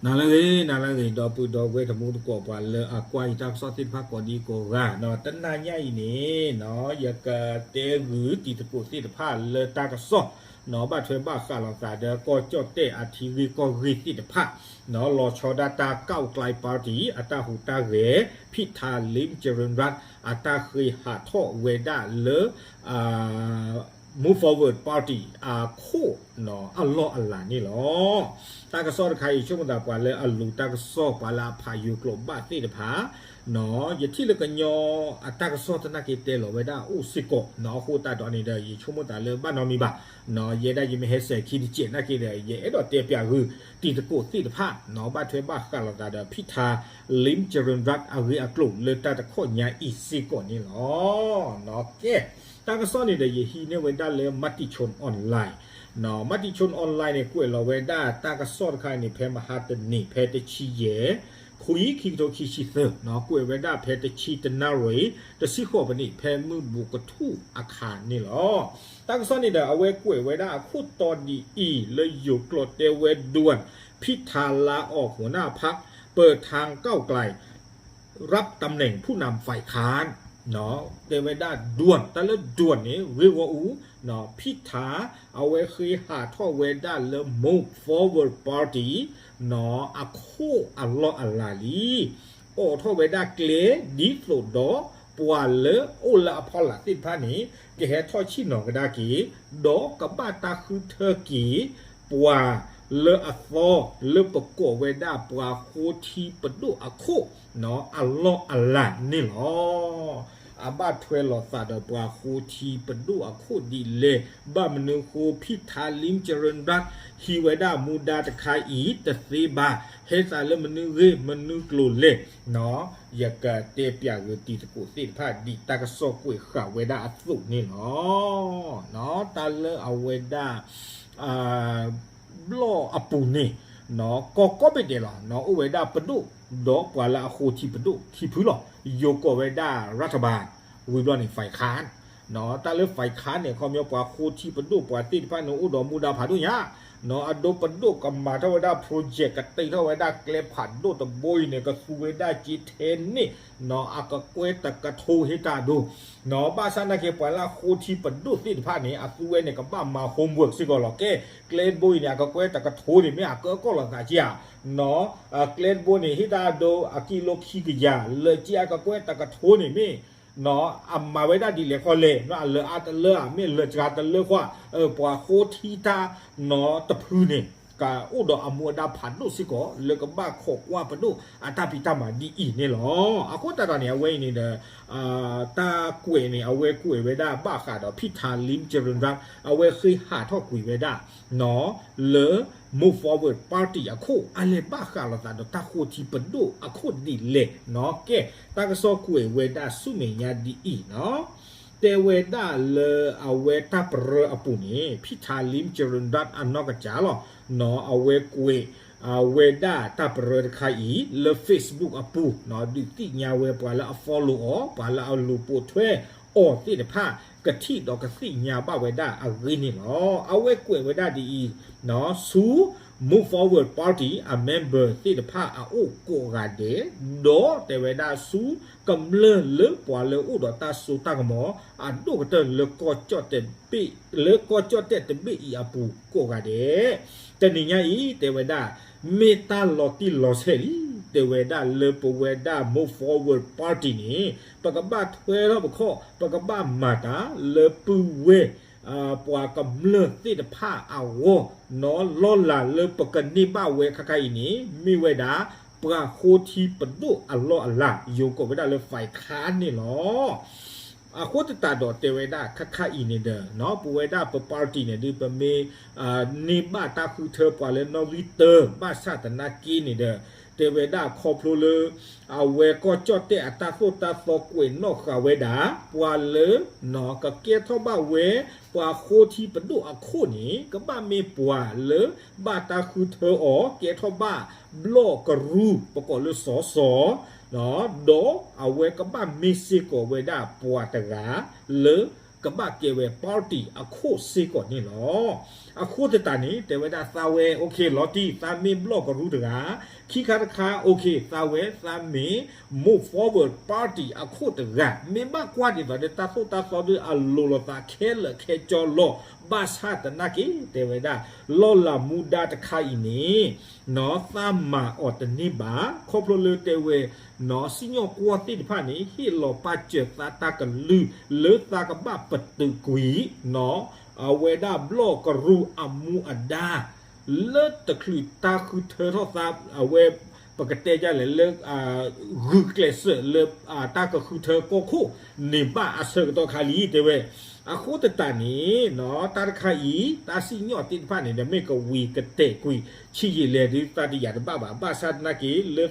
နၤလၢအဂ့ၤ နၤလၢအဂ့ၤ ဒီပုၢ်ဒီဝဲၢ်တံၤသကိး ပှၤလၢအကွၢ်ယတၢ်ကစီၣ်သ့ၣ်တဖၣ်ကိးဒံကိးဂၤ, တနၤညါအံၤန့ၣ် ယကတဲဂုာ်တံၤသကိးသ့ၣ်တဖၣ်လၢတၢ်ကစီၣ် ဘၣ်ထွဲဘၣ်ဃးလိာ်သးဒီး ကီၢ်ကၠီၣ်တဲၣ်အထံဂ့ၢ်ကီၢ်ဂ့ၢ်သ့ၣ်တဖၣ် လီၤဆီဒၣ်တၢ် ก้าวไกล party အတၢ်ဟူးတၢ်ဂဲၤ ဖံးထးလံကၠရ့ၣ်ရၣ် အတၢ်ဃ့ဟးထီၣ်ဝဲဒၣ်လၢ Move Forward Party အခိၣ်အလီၢ်အလၤန့ၣ်လီၤ. တၢ်ကစီၣ်တခါအံၤ ဆိကမိၣ်သးပှၤလၢအလူၤတၢ်ကစီၣ် ပှၤလၢအဖးယိၤကျိာ်ဘၣ်သ့ၣ်တဖၣ် ယထံၣ်လၢကညီအတၢ်ကစီၣ်သနာ်က့တဲလီၤဝဲဒၣ်အိၣ်စ့ၢ်ကီး အဃိသတးဒီးန့ၣ်ဒီး ယဆိကမိၣ်သးလၢဘၣ်နီတမံၤဘၣ်, ယဲဒၣ်ယမ့ၢ်ဟဲစဲၤခံတစဲးနာ်က့ဒီး ယအဲၣ်ဒိးတဲပၠးဂုာ်တံၤသကိးသ့ၣ်တဖၣ် ဘၣ်ထွဲဘၣ်ဃးလိာ်သးဒီး ဖံးထးလံကၠရ့ၣ်ရၣ် အဂ့ၢ်အကျိၤလၢတၢ်တခီညါအံၤစ့ၢ်ကီးန့ၣ်လီၤ. ကဲ တၢ်ကစီၣ်န့ၣ်ဒီး ယဟံးန့ၢ်ဝဲဒၣ်လၢ Matichon Online, Matichon Online န့ၣ် ကွဲးလီၤဝဲဒၣ်တၢ်ကစီၣ်တခါန့ၣ် ဖဲမဟါတနံၤ ဖဲတဆံယဲၢ် ခွံ ခံကထိခံဆံသၢ ကွဲးဝဲဒၣ်ဖဲတဆံတနၣ်ရံၣ် တဆံဃိးပနံး ဖဲမုၢ်ဘူးကထူၣ်အခါန့ၣ်လီၤ. တၢ်ကစီၣ်န့ၣ်ဒီး အဝဲကွဲးဝဲဒၣ်အခိၣ်တီဒ်အံၤ လၢယိၤကျိာ်တဲဝဲ ด่วน ဖံးထး ลาออกหัวหน้าพรรค เปิดทางก้าวไกล รับตำแหน่งผู้นำฝ่ายค้าน တဲဝဲဒၣ် ด่วน တၢ်လၢ ด่วน န့ၣ် ဂ့ၢ်ဂီၢ်အူ ဖံးထး အဝဲဃ့ဟးထီၣ်ဝဲဒၣ်လၢ Move Forward Party အခိၣ်အလီၢ်အလၤလံ. အိးထီၣ်ဝဲဒၣ်ကျဲဒ်သိးဒီး ပှၤလၢအိၣ်လၢအဖီလာ်သ့ၣ်တဖၣ်န့ၣ် ကဟဲထီၣ်ဆ့ၣ်နီၤကဒါက့ၤ ဒီးကဘၣ်တၢ်ဃုထၢက့ၤ ပှၤလၢအသီ လၢပကိးဝဲဒၣ်ပှၤဃိထံပဒိၣ်အခိၣ် အလီၢ်အလၤန့ၣ်လီၤ. အဘၣ်ထွဲလိာ်သးဒီးပှၤဃိထံပဒိၣ်အခိၣ်ဒ်လဲၣ်, ဘၣ်မနုၤဃိ ဖံးထးလံကၠရ့ၣ်ရၣ် ဟံးဝဲဒၣ်မူဒါတခါအံၤ တသ့ဘၣ်, ဟဲသးလၢမနုၤဂ့ၢ်မနုၤကျိၤလဲၣ်, ယကတဲပၠးဂုာ်တံၤသကိးသ့ၣ်တဖၣ် ဒ်တၢ်ကစီၣ်ကွဲးဃာ်ဝဲဒၣ်အသိးန့ၣ်လီၤ. တၢ်လၢအဝဲဒၣ် ဘျီၣ်အပူၤန့ၣ် ကီၢ်ကိးဘ့ၣ်ဒဲးလီၤ. အိၣ်ဝဲဒၣ်ပဒိၣ် ဒီးပှၤလၢအဃိထံပဒိၣ်ခံဖုလီၤ. ယိၤကိးဝဲဒၣ် รัฐบาล, ဝံၤဘျီန့ၣ် ฝ่ายค้าน, တၢ်လၢ ฝ่ายค้าน န့ၣ် ခီပညီပှၤဃိထံပဒိၣ်ပှၤသ့ၣ်တဖၣ်န့ၣ် အိၣ်ဒီးမူဒါဖးဒိၣ်ညါ, အဒိပဒိၣ်ကမၤထီၣ်ဝဲဒၣ် project ကတ့ထီၣ်ဝဲဒၣ်ကျဲဖးဒိၣ်တဘိအံၤန့ၣ် ကသူဝဲဒၣ်စ့ထဲန့ၣ် အကကွဲၢ်တကထိဟ့ၣ်တၢ်ဒိ ဘၣ်ဆၣ်နာ်က့ ပှၤလၢအဃိထံပဒိၣ်သ့ၣ်တဖၣ်န့ၣ် အသူဝဲန့ၣ် ကဘၣ်မၤ homework စ့ၢ်ကီးလီၤ. ကဲ ကျဲတဘိအံၤန့ၣ် အကကွဲၢ်တကထိန့ၣ်မ့ၢ် အကၢကီၢ်လိာ်သးကဧါ, ကျဲတဘိန့ၣ် ဟ့ၣ်တၢ်ဒိအကံလိခံကယၤ လၢက့အကကွဲၢ်တကထိန့ၣ်မ့ၢ် အမၤဝဲဒၣ်ဒ်လဲၣ်ခီလဲၣ်, အလၢအါတလၢဧါ မ့ၢ်လၢစှၤတလၢဃီ, ပှၤဃိထံတၢ်နီတဖုန့ၣ် ကအိၣ်ဒီးအမူအဒါဖးဒိၣ်စ့ၢ်ကီး လၢကဘၣ်ခိးကွၢ်ပဒိၣ်အတၢ်ဖံးတၢ်မၤဒ်အံၤန့ၣ်လီၤ. အဃိသတးဒီးန့ၣ် အဝဲအံၤန့ၣ်ဒီး တၢ်ကွဲးန့ၣ် အဝဲကွဲးဝဲဒၣ်ဘၣ်ဃးဒီး ဖံးထးလံကၠရ့ၣ်ရၣ် အဝဲဃ့ဟးထီၣ်ကွံာ်ဝဲဒၣ် လၢ Move Forward Party အခိၣ် အလဲၤဘၣ်ဃးလိာ်သးဒီးတၢ်ဃိထံပဒိၣ်အခိၣ်ဒ်လဲၣ်. ကဲ တၢ်ကစီၣ်ကွဲးဝဲဒၣ်ဆူမဲာ်ညါဒ်အံၤန့ၣ် တဲဝဲဒၣ်လၢအဝဲတၢ်ပရၢအပူၤန့ၣ် ဖံးထးလံကၠရ့ၣ်ရၣ် အနီၢ်ကစၢ်လီၤ. အဝဲကွဲး ဝဲဒၣ်တၢ်ပရၢတခါအံၤ လၢ Facebook အပူၤ ဒုးသ့ၣ်ညါဝဲပှၤလၢအ follow အီၤ ပှၤလၢအလူၤပိာ်ထွဲအီၤသ့ၣ်တဖၣ် ကထံၣ်ဒီးကသ့ၣ်ညါဘၣ်ဝဲဒၣ်အဂ့ၢ်န့ၣ်လီၤ. အဝဲကွဲးဝဲဒၣ်ဒ်အံၤ ဆူ Move Forward Party အ member သ့ၣ်တဖၣ်အအိၣ်ကိးဂၤဒဲး ဒီးတဲဝဲဒၣ်ဆူကမျၢၢ်လၢပှၤလၢအိၣ်ဒီးတၢ်စိတၢ်ကမီၤ အဒိၣ်ကတၢၢ်လၢ လၢကီၢ်ကၠီၣ်တဲၣ်တဘ့ၣ်အံၤအပူၤကိးဂၤဒဲး တနံၤညါအံၤ တဲဝဲဒၣ် မ့ၢ်တၢ်လီၤတံၢ်လီၤဆဲးလံ. တဲဝဲဒၣ်လၢပဝဲဒၣ် Move Forward Party န့ၣ် ပကဘၣ်ထွဲထီၣ်ပခီၣ် ပကဘၣ်မၤတၢ်လၢပုၢ်ဝဲၢ် ပှၤကမျၢၢ်သ့ၣ်တဖၣ်အဂီၢ် လီၢ်လၤလၢပကန့ၢ်ဘၣ်ဝဲခါခါအံၤန့ၣ် မ့ၢ်ဝဲဒၣ် ပှၤဃိထံပဒိၣ်အလီၢ်အလၤ ယိၤကိးဝဲဒၣ်လၢ ฝ่ายค้าน န့ၣ်လီၤ. အဃိသတးဒီးတဲဝဲဒၣ်ခါခါအံၤန့ၣ်ဒီး ပဝဲဒၣ်ပ party န့ၣ်ဒုး ပမ့ၢ် န့ၢ်ဘၣ်တၢ်ဃုထၢပှၤလၢနီၣ်ဂံၢ်တၢ ဘၣ်ဆၣ်သနာ်က့န့ၣ်ဒီး တဲဝဲဒၣ်ခီဖျိလၢ အဝဲကီၢ်ကၠီၣ်တဲၣ်အတၢ်သိၣ်တၢ်သီကွဲးနီၣ်ဃာ်ဝဲဒၣ် ပှၤလၢ ကကဲထီၣ်ဘၣ်ဝဲ ပှၤဃိထံပဒိၣ်အခိၣ်န့ၣ် ကဘၣ်မ့ၢ်ပှၤလၢဘၣ်တၢ်ဃုထၢအီၤ ကဲထီၣ်ဘၣ်ဘျီၣ်ကရူၢ် ပကိးလၢစီၤစီၤ ဒီးအဝဲကဘၣ်မ့ၢ်စ့ၢ်ကီးဝဲဒၣ်ပှၤတဂၤ လၢကဘၣ်ကဲဝဲ party အခိၣ်စ့ၢ်ကီးန့ၣ်လီၤ. အဃိသတးန့ၣ် တဲဝဲဒၣ်သးဝဲ OK လီၤတံၢ် သးမ့ၢ်ဘျီၣ်ကရူၢ်တဂၤ, ခံခါတခါ OK သးဝဲ သးမ့ၢ် Move Forward Party အခိၣ်တဂၤ, မ့ၢ်ဘၣ်ကွၢ်ဒ်သိးဒီး တၢ်သိၣ်တၢ်သီဒုးအလိၤလိာ်သးခဲလၢာ်ခဲဆ့လီၤ. ဘၣ်ဆၣ်သနာ်က့ တဲဝဲဒၣ် လီၢ်လၤမူဒါတခါအံၤန့ၣ် သးမၤအီၤတန့ၢ်ဘၣ်, ခီဖျိလၢတဲဝဲ စံၣ်ညီၣ်ကွီၢ်သ့ၣ်တဖၣ်န့ၣ် ဟ့ၣ်လီၤပာ်စၢၤသးတၢ်ကလုၢ် လၢသးကဘၣ်ပတုာ်ကွံာ် အဝဲဒၣ်ဘျီၣ်ကရူၢ်အမူအဒါ လၢတချုးတၢ်ဃုထၢထီၣ်သး အဝဲ ပကတဲဒ်လဲၣ်လၢ ဂုာ်ကျဲးစၢးလၢ တၢ်ကဃုထၢကီၢ်ခိၣ်န့ၣ်ဘၣ်အဆၢကတီၢ်ခါလံ တဲဝဲ. အဃိသတးန့ၣ် တၢ်တခါအံၤ တၢ်စံၣ်ညီၣ်သ့ၣ်တဖၣ်န့ၣ်ဒီး မ့ၢ်ကဝံၤကတဲာ်ကွံာ် ဆံးယံာ်လဲၣ်ဒုး သးတယာ်တဘၣ်ဘၣ်. ဘၣ်ဆၣ်သနာ်က့ လၢ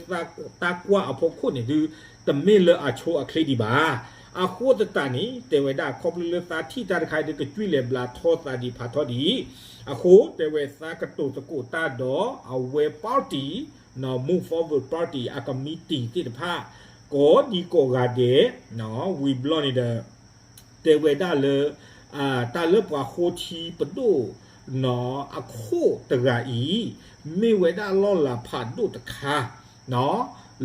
တၢ်ကွၢ်အဖီခိၣ်န့ၣ်ဒုး တမ့ၢ်လၢအဆိအချ့ဒံးဘၣ်. အဃိသတးန့ၣ် တဲဝဲဒၣ် ခီဖျိလၢသးထံၣ်တၢ်တခါအံၤဒုး ကကွံာ်လဲၤဘျးထီသးဒံးဖးထီဒံး အဃိတဲဝဲသးကတိၤသကိးတၢ်ဒီး အဝဲ party Move Forward Party အကမံးတံာ်သ့ၣ်တဖၣ် ကိးဒံကိးဂၤဒဲး ဝံၤဘျီန့ၣ်ဒီး တဲဝဲဒၣ်လၢ တၢ်လၢပှၤဃိထံပဒိၣ် အခိၣ်တဂၤအံၤ မ့ၢ်ဝဲဒၣ်လီၢ်လၤဖးဒိၣ်တခါ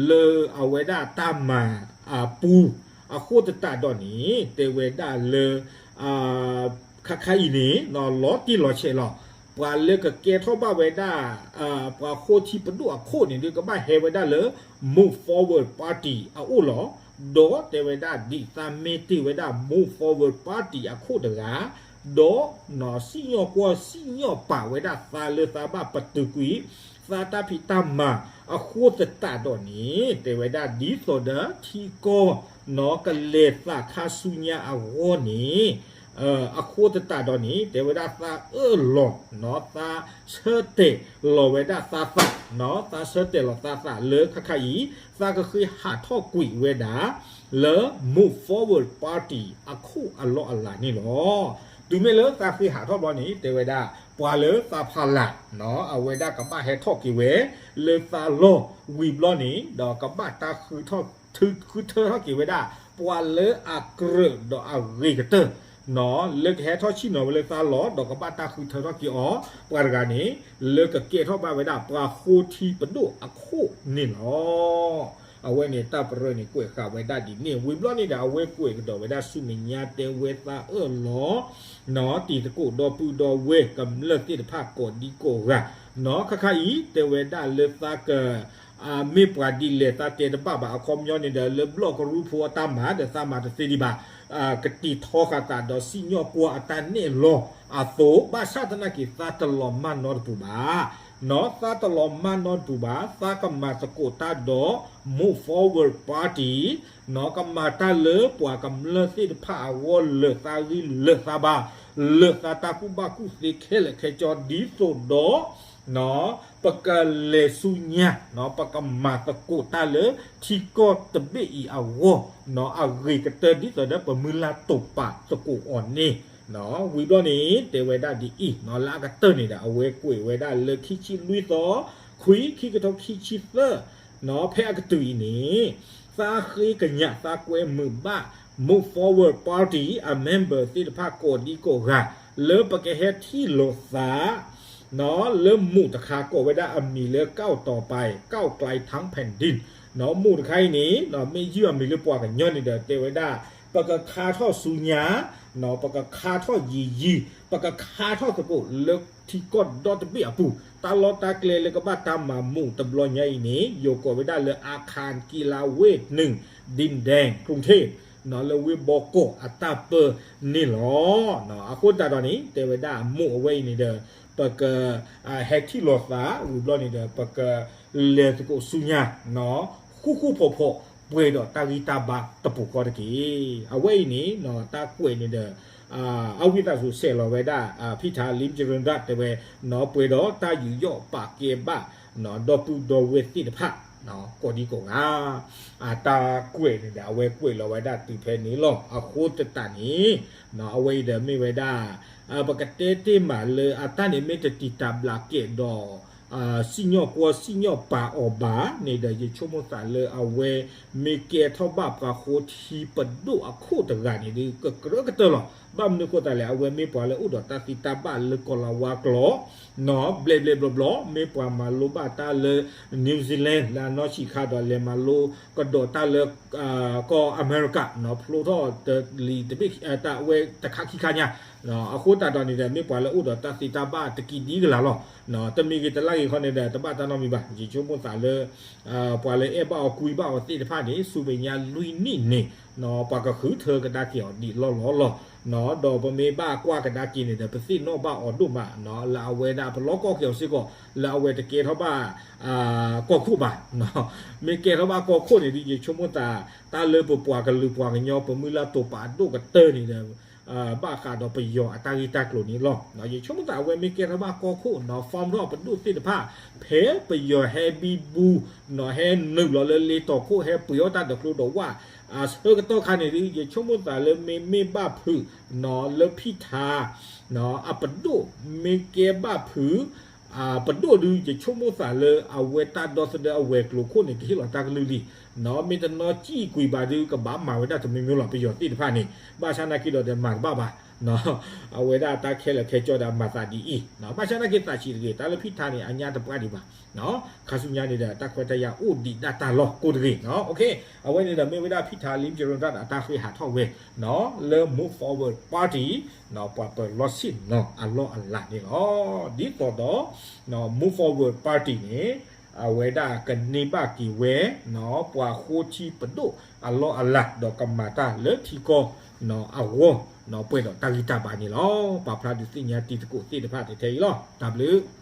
လၢအဝဲဒၣ်တၢ်မၤအပူၤ အဃိသတးဒီးန့ၣ် တဲဝဲဒၣ်လၢ ခါခါအံၤန့ၣ် လီၤတံၢ်လီၤဆဲးလီၤ. ပှၤလၢကကဲထီၣ်ဘၣ်ဝဲဒၣ် ပှၤဃိထံပဒိၣ်အခိၣ်န့ၣ်ဒုး ကဘၣ်ဟဲဝဲဒၣ်လၢ Move Forward Party အအိၣ်လီၤ. ဒီးတဲဝဲဒၣ် ဒ်သးမ့ၢ်တ့ၢ်ဝဲဒၣ် Move Forward Party အခိၣ်တဂၤ ဒီး စံၣ်ညီၣ်ကွီၢ်စံၣ်ညီၣ်ပာ်ဝဲဒၣ်သးလၢသးဘၣ်ပတုာ်ကွံာ် သးတၢ်ဖံးတၢ်မၤအဃိသတးဒီးန့ၣ် တဲဝဲဒၣ်ဒ်သိးဒီးထံကီၢ် ကလဲၤသးခါဆူညါအဂီၢ်န့ၣ် အဃိသတးဒီးန့ၣ် တဲဝဲဒၣ်သးအၢၣ်လီၤ သးဆၢတဲာ်လီၤဝဲဒၣ်သးသး သးဆၢတဲာ်လီၤသးသးလၢခါခါအံၤ သးကဃ့ဟးထီၣ်ကွံာ်ဝဲဒၣ် လၢ Move Forward Party အခိၣ်အလီၢ်အလၤန့ၣ်လီၤ. တုၤမ့ၢ်လၢသးဃ့ဟးထီၣ်ဘျီန့ၣ် တဲဝဲဒၣ် ပှၤလၢသးဖးလၢ် အဝဲဒၣ်ကဘၣ်ဟဲထီၣ်က့ၤဝဲ လၢသးလီၢ်ဝံၤဘျီန့ၣ် ဒီးကဘၣ်တၢ်ဃုထၢထီၣ်က့ၤဝဲဒၣ် ပှၤလၢအကြၢးဒီးအဂ့ၤကတၢၢ် လၢကဟဲထီၣ်ဆ့ၣ်နီၤဝဲလၢသးလီၢ် ဒီးကဘၣ်တၢ်ဃုထၢထီၣ်က့ၤအီၤ ပှၤတဂၤန့ၣ် လၢကကဲထီၣ်ဘၣ်ဝဲဒၣ် ပှၤဃိထံပဒိၣ်အခိၣ်န့ၣ်လီၤ. အဝဲန့ၣ်တၢ်ပရၢန့ၣ် ကွဲးဃာ်ဝဲဒၣ်ဒ်န့ၣ် ဝံၤဘျီန့ၣ်ဒီး အဝဲကွဲးကဒီးဝဲဒၣ်ဆူမဲာ်ညါ တဲဝဲသးအၢၣ်လီၤ တံၤသကိးဒီပုၢ်ဒီဝဲၢ်ကမျၢၢ်သ့ၣ်တဖၣ်ကိးဒံကိးဂၤ ခါခါအံၤ တဲဝဲဒၣ်လၢသးက မ့ၢ်ပှၤဒ်လဲၣ်သးတဲတဘၣ်ဘၣ် အခီပညီန့ၣ်ဒီး လၢဘျီၣ်ကရူၢ်ဖိအတၢ်မၤဒီးသးမၤတသ့ဒံးဘၣ် ကတံၤထီဃာ်သးဒီးစံၣ်ညီၣ်ကွီၢ်အတၢ်နဲၣ်လီၤအသိး ဘၣ်ဆၣ်သနာ်က့ သးတလီၤမၢ်နီတပူၤဘၣ် သးတလီၤမၢ်နီတပူၤဘၣ် သးကမၤသကိးတၢ်ဒီး Move Forward Party ကမၤတၢ်လၢပှၤကမျၢၢ်သ့ၣ်တဖၣ်အဂီၢ် လၢာ်သးဂံၢ်လၢာ်သးဘါ လၢာ်သးတၢ်ကူၣ်ဘၣ်ကူၣ်သ့ခဲလၢာ်ခဲဆ့ ဒ်သိးဒီး ပကလဲၤဆူညါ ပကမၤသကိးတၢ်လၢထံကီၢ်တဘ့ၣ်အံၤအဂီၢ် အဂ့ၤကတၢၢ် ဒ်သိးဒီးပမုၢ်လၢ်တိာ်ပာ်သကိးအီၤန့ၣ် ဝံၤဘျီန့ၣ် တဲဝဲဒၣ်ဒ်အံၤ လၢအကတၢၢ်န့ၣ်ဒီး အဝဲကွဲးဝဲဒၣ်လၢခံဆံလွံၢ်သီ ခွံ ခံကထိခံဆံသၢ ဖဲအကတုၤအံၤန့ၣ် သးဃ့ကညးသးကွဲမုာ်ဘၣ် Move Forward Party အ member သ့ၣ်တဖၣ်ကိးဒံကိးဂၤ လၢပကဟဲထံၣ်လိာ်သး လၢမူးတခါကိးဝဲဒၣ်အမံၤလၢ ก้าวต่อไป ก้าวไกลทั้งแผ่นดิน မူးတခါအံၤန့ၣ် မ့ၢ်ယုၢ်အမံၤလၢပှၤကညီန့ၣ်ဒီး တဲဝဲဒၣ် ပကခါထီၣ်ဆူညါ ပကခါထီၣ်ယံၤယံၤ ပကခါထီၣ်သကိးလၢထံကီၢ်ဒီတဘ့ၣ်အပူၤ တၢ်လီၢ်တၢ်ကျဲလၢကဘၣ်တၢ်မၤမူးတဘျီညါအံၤန့ၣ် ယိၤကိးဝဲဒၣ်လၢ อาคารกีฬาเวทหนึ่ง ดินแดง กรุงเทพ လၢဝ့ၢ်ဘီကီၢ်အတၢ်ပၢန့ၣ်လီၤ. အဃိသတးဒီးန့ၣ် တဲဝဲဒၣ်မူးအဝဲအံၤန့ၣ်ဒီး ပက ဟဲထံၣ်လိာ်သး ဝံၤဘျီန့ၣ်ဒီး ပကလဲၤသကိးဆူညါ ဃူဃူဖိးဖိး ပှဲၤဒီးတၢ်ဂံၢ်တၢ်ဘါတပူၤဃီတက့ၢ်. အဝဲအံၤန့ၣ် တၢ်ကွဲးန့ၣ်ဒီး အဝံသးစူၤဆဲးလီၤဝဲဒၣ် ဖံထါလံကရၢၢ်ဒၣ်တဲဝဲ ပှဲၤဒီးတၢ်ယူးယီၣ်ပာ်ကဲဘၣ် ဒီပုၢ်ဒီဝဲၢ်သ့ၣ်တဖၣ် ကိးဒံကိးဂၤ အတၢ်ကွဲးန့ၣ်ဒီး အဝဲကွဲးလီၤဝဲဒၣ်တုၤဖဲန့ၣ်လီၤ. အဃိသတးန့ၣ် အဝဲအံၤဒီးမ့ၢ်ဝဲဒၣ် ပကတဲတ့ၢ်မးလၢအတၢ်န့ၣ်မ့ၢ်တတံာ်တာ်ဘျးကဲးဒီး စံၣ်ညီၣ်ကွီၢ်စံၣ်ညီၣ်ပာ်အီၤဘၣ်န့ၣ်ဒီး ယဆိကမိၣ်သးလၢအဝဲမ့ၢ်ကဲထီၣ်ဘၣ်ပှၤဃိထံပဒိၣ်အခိၣ်တဂၤန့ၣ်ဒုး ကကြၢးကတၢၢ်လီၤ. ဘၣ်မနုၤအဃိသတးလဲၣ် အဝဲမ့ၢ်ပှၤလၢအိၣ်ဒီးတၢ်သ့တၢ်ဘၣ်လၢကီၢ်လၤဝါကျိာ် ဘျဲၣ်ဘျဲၣ်ဘျီဘျီ မ့ၢ်ပှၤမၤလိဘၣ်တၢ်လၢ New Zealand လၢအနီၢ်ဆံးခါဒီးလဲၤမၤလိကဒီးတၢ်လၢ ကီၢ်အမဲရကၤ ဖျိထီၣ်တလံၤတဘ့ၣ် တၢ်ဝဲတခါခံခါညါ အဃိသတးဒီးန့ၣ်ဒီး မ့ၢ်ပှၤလၢအိၣ်ဒီးတၢ်သ့တၢ်ဘၣ်တကံဒံကလၤလီၤ. တမံၤဂ့ၤတလါဂ့ၤခီန့ၣ်ဒီး တဘၣ်တၢ်နီတမံၤဘၣ်. ယဆိကမိၣ်သးလၢ ပှၤလၢအဲၣ်ဘၣ်အီၤကွံဘၣ်အီၤသ့ၣ်တဖၣ်န့ၣ် ဆူမဲာ်ညါလွံၢ်နံၣ်န့ၣ် ပှၤကဃုထၢကဒါက့ၤအီၤဒံးလီၢ်လီၢ်လီၤ. ဒီးပမ့ၢ်ဘၣ်ကွၢ်ကဒါက့ၤန့ၣ်ဒီး ပသ့ၣ်နီၣ်ဘၣ်အီၤဒိၣ်မး လၢအဝဲဒၣ်ပလီၢ်ကီၢ်က့ၤအီၤစ့ၢ်ကီး လၢအဝဲတကဲထီၣ်ဘၣ် ကီၢ်ခိၣ်ဘၣ်. မ့ၢ်ကဲထီၣ်ဘၣ်ကီၢ်ခိၣ်န့ၣ်ဒုး ယဆိကမိၣ်သး တၢ်လၢပပှၤကလုာ်ပှၤကညီ ပမုၢ်လၢ်တိာ်ပာ်အဒိၣ်ကတၢၢ်န့ၣ်ဒီး ဘၣ်ဃးဒီးပယီၤအတၢ်ဂ့ၢ်တၢ်ကျိၤန့ၣ်လီၤ. ယဆိကမိၣ်သးအဝဲမ့ၢ်ကဲထီၣ်ဘၣ်ကီၢ်ခိၣ် form ထီၣ်ပဒိၣ်သ့ၣ်တဖၣ် ဖဲပယီၤဟဲဘံဘူ ဟဲနုာ်လီၤလၢလ့တီၤခိၣ် ဟဲပှ့ၤအီၣ်တၢ်ဒီးကျိဒီးဝၣ် အဆၢကတီၢ်ခါန့ၣ်ဒုး ယဆိကမိၣ်သးလၢမ့မ့ၢ်ဘၣ်ဖုး လၢဖံၣ်ထါ အပဒိၣ် မ့ၢ်ကဲဘၣ်ဖုး ပဒိၣ်ဒုး ယဆိကမိၣ်သးလၢအဝဲတၢ်ဒီသဒၢအဝဲၤကျိၤခိၣ်န့ၣ် ကဟ့ၣ်လီၤတၢ်ကလုၢ်လံ. မ့ၢ်တနီၤစံၣ်ကွံာ်ဘၣ်ဒုး ကဘၣ်မၤဝဲဒၣ်တမံၤမံၤလီၤ ပယီၤသ့ၣ်တဖၣ်န့ၣ်. ဘၣ်ဆၣ်နာ်က့ဒီး မၤတဘၣ်ဘၣ် အဝဲဒၣ်တၢ်ခဲလၢာ်ခဲကၠီဒီးမၤသးဒ်အံၤ. ဘၣ်ဆၣ်နာ်က့သးဆံးတဂ့ၤ တၢ်လၢဖံၣ်ထါန့ၣ် အညါတပှၢ်ဒံးဘၣ်. ခါဆူညါန့ၣ်ဒီး တၢ်ခွဲးတၢ်ယာ်အိၣ်ဒံးဒၣ်တၢ်လီၢ်ကိးတဂ့ၤ. အဝဲန့ၣ်ဒီး မ့ၢ်ဝဲဒၣ်ဖံၣ်ထါလံကရၢတၢ်ဒီးအတၢ်ဃ့ၢ်ဟးထီၣ်ဝဲ လၢ Move Forward Party ပှၤပၢၤလီၢ်ဆ့ၣ်နီၤအလီၢ်အလၤန့ၣ်လီၤ. ဒ်သိးဒီး Move Forward Party န့ၣ် အဝဲဒၣ်ကန့ၢ်ဘၣ်က့ၤဝဲ ပှၤဃိထံပဒိၣ်အလီၢ်အလၤ ဒီးကမၤတၢ်လၢထံကီၢ်အဂီၢ် ပှဲၤဒီးတၢ်ဂံၢ်တၢ်ဘါန့ၣ်လီၤ. ပာ်ဖျါဒုးသ့ၣ်ညါတံၤသကိးသ့ၣ်တဖၣ်ထဲအံၤလီၤ. တၢ်ဘျုး